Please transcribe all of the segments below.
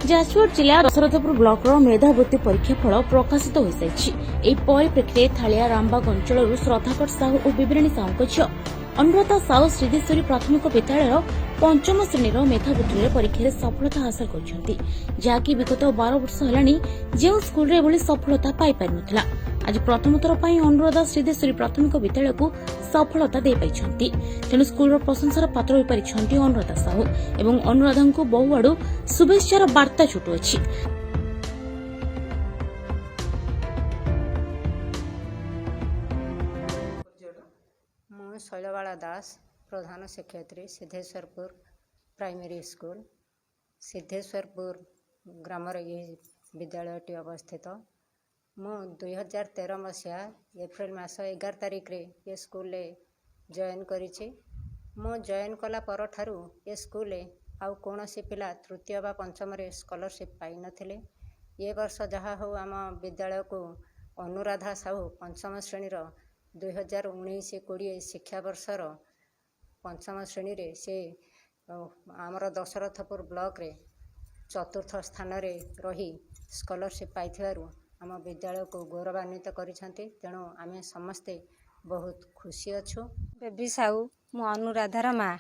ଯାଜପୁର ଜିଲ୍ଲା ଦଶରଥପୁର ବ୍ଲକର ମେଧାବୃତ୍ତି ପରୀକ୍ଷା ଫଳ ପ୍ରକାଶିତ ହୋଇସାରିଛି। ଏହି ପରିପ୍ରେକ୍ଷୀରେ ଥାଳିଆ ରାମବାଗ ଅଞ୍ଚଳରୁ ଶ୍ରଦ୍ଧାକର ସାହୁ ଓ ବିବିରାଣୀ ସାହୁଙ୍କ ଝିଅ ଅନୁରାଧା ସାହୁ ଶ୍ରୀଦେଶ୍ୱରୀ ପ୍ରାଥମିକ ବିଦ୍ୟାଳୟର ପଞ୍ଚମ ଶ୍ରେଣୀର ମେଧାବୃତ୍ତିରେ ପରୀକ୍ଷାରେ ସଫଳତା ହାସଲ କରିଛନ୍ତି, ଯାହାକି ବିଗତ 12 ବର୍ଷ ହେଲାଣି ଯେଉଁ ସ୍କୁଲରେ ଏଭଳି ସଫଳତା ପାଇପାରିନଥିଲା, ଆଜି ପ୍ରଥମ ଥର ପାଇଁ ଅନୁରାଧା ଶ୍ରୀଦେଶ୍ୱରୀ ପ୍ରାଥମିକ ବିଦ୍ୟାଳୟକୁ ସଫଳତା ଦେଇପାରିଛନ୍ତି। ତେଣୁ ସ୍କୁଲର ପ୍ରଶଂସାର ପାତ୍ର ହୋଇପାରିଛନ୍ତି ଅନୁରାଧା ସାହୁ ଏବଂ ଅନୁରାଧାଙ୍କୁ ବହୁଆଡୁ ଶୁଭେଚ୍ଛାର ବାର୍ତ୍ତା ଛୁଟୁଅଛି। ମୁଁ ଶୈଳବାଳା ଦାସ, ପ୍ରଧାନ ଶିକ୍ଷୟିତ୍ରୀ, ସିଦ୍ଧେଶ୍ୱରପୁର ପ୍ରାଇମେରୀ ସ୍କୁଲ। ସିଦ୍ଧେଶ୍ୱରପୁର ଗ୍ରାମରେ ଏହି ବିଦ୍ୟାଳୟଟି ଅବସ୍ଥିତ। ମୁଁ 2013 ମସିହା ଏପ୍ରିଲ ମାସ 11 ତାରିଖରେ ଏ ସ୍କୁଲରେ ଜଏନ୍ କରିଛି। ମୁଁ ଜଏନ୍ କଲା ପରଠାରୁ ଏ ସ୍କୁଲରେ ଆଉ କୌଣସି ପିଲା ତୃତୀୟ ବା ପଞ୍ଚମରେ ସ୍କଲାରସିପ୍ ପାଇନଥିଲେ। ଏ ବର୍ଷ ଯାହା ହେଉ ଆମ ବିଦ୍ୟାଳୟକୁ ଅନୁରାଧା ସାହୁ ପଞ୍ଚମ ଶ୍ରେଣୀର 2019-20 ଶିକ୍ଷାବର୍ଷର ପଞ୍ଚମ ଶ୍ରେଣୀରେ ସେ ଆମର ଦଶରଥପୁର ବ୍ଲକରେ ଚତୁର୍ଥ ସ୍ଥାନରେ ରହି ସ୍କଲାରସିପ୍ ପାଇଥିବାରୁ ଆମ ବିଦ୍ୟାଳୟକୁ ଗୌରବାନ୍ୱିତ କରିଛନ୍ତି। ତେଣୁ ଆମେ ସମସ୍ତେ ବହୁତ ଖୁସି ଅଛୁ। ବେବି ସାହୁ, ମୁଁ ଅନୁରାଧାର ମା।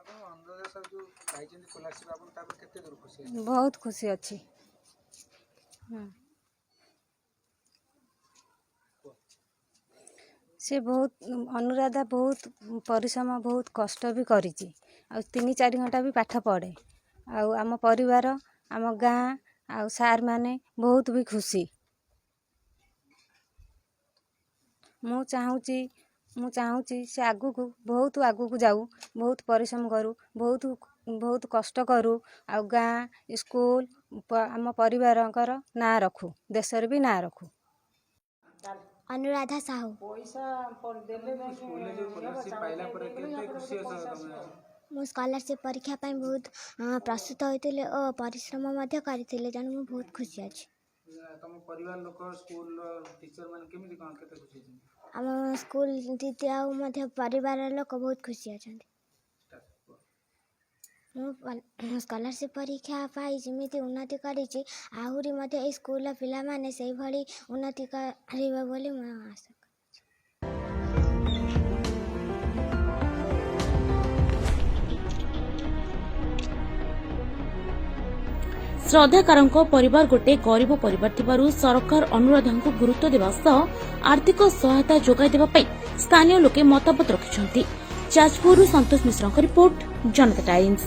ଆପଣ ଅନୁରାଧା ସାହୁ ଯେଉଁ ପାଇଛନ୍ତି ସ୍କଲାରସିପ୍, ଆପଣ ତାପରେ କେତେ ଦୂର ଖୁସି ହେଲେ? ବହୁତ ଖୁସି ଅଛି। ସେ ବହୁତ, ଅନୁରାଧା ବହୁତ ପରିଶ୍ରମ, ବହୁତ କଷ୍ଟ ବି କରିଛି ଆଉ 3-4 ଘଣ୍ଟା ବି ପାଠ ପଢ଼େ। ଆଉ ଆମ ପରିବାର, ଆମ ଗାଁ ଆଉ ସାର୍ମାନେ ବହୁତ ବି ଖୁସି। ମୁଁ ଚାହୁଁଛି ସେ ଆଗକୁ, ବହୁତ ଆଗକୁ ଯାଉ, ବହୁତ ପରିଶ୍ରମ କରୁ, ବହୁତ ବହୁତ କଷ୍ଟ କରୁ ଆଉ ଗାଁ, ସ୍କୁଲ, ଆମ ପରିବାରଙ୍କର ନାଁ ରଖୁ, ଦେଶରେ ବି ନାଁ ରଖୁ। ଅନୁରାଧା ସାହୁ। ସ୍କୁଲରେ ଯେଉଁ ସ୍କଲାରସିପ୍ ପାଇଲା ପରେ କେତେ ଖୁସି ଅଛ ତମେ? ମୁଁ ସ୍କଲାରସିପ୍ ପରୀକ୍ଷା ପାଇଁ ବହୁତ ପ୍ରସ୍ତୁତ ହୋଇଥିଲି ଓ ପରିଶ୍ରମ ମଧ୍ୟ କରିଥିଲି। ତେଣୁ ମୁଁ ବହୁତ ଖୁସି ଅଛି। ତମ ପରିବାର ଲୋକ, ସ୍କୁଲର ଟିଚର ମାନେ କେମିତି କ'ଣ କେତେ ଖୁସି ଅଛନ୍ତି? ଆମ ସ୍କୁଲ ଦିଦି ଆଉ ମଧ୍ୟ ପରିବାର ଲୋକ ବହୁତ ଖୁସି ଅଛନ୍ତି। ମୁଁ ସ୍କଲାରସିପ୍ ପରୀକ୍ଷା ପାଇ ଯେମିତି ଉନ୍ନତି କରିଛି, ଆହୁରି ମଧ୍ୟ ଏଇ ସ୍କୁଲର ପିଲାମାନେ ସେଇଭଳି ଉନ୍ନତି କରିବେ ବୋଲି ମୁଁ ଆଶା କରୁଛି। ଶ୍ରଦ୍ଧାକାରଙ୍କ ପରିବାର ଗୋଟେ ଗରିବ ପରିବାର ଥିବାରୁ ସରକାର ଅନୁରାଧାଙ୍କୁ ଗୁରୁତ୍ୱ ଦେବା ସହ ଆର୍ଥିକ ସହାୟତା ଯୋଗାଇ ଦେବା ପାଇଁ ସ୍ଥାନୀୟ ଲୋକେ ମତାମତ ରଖିଛନ୍ତି। ଯାଜପୁରରୁ ସନ୍ତୋଷ ମିଶ୍ରଙ୍କ ରିପୋର୍ଟ, ଜନତା ଟାଇମ୍ସ।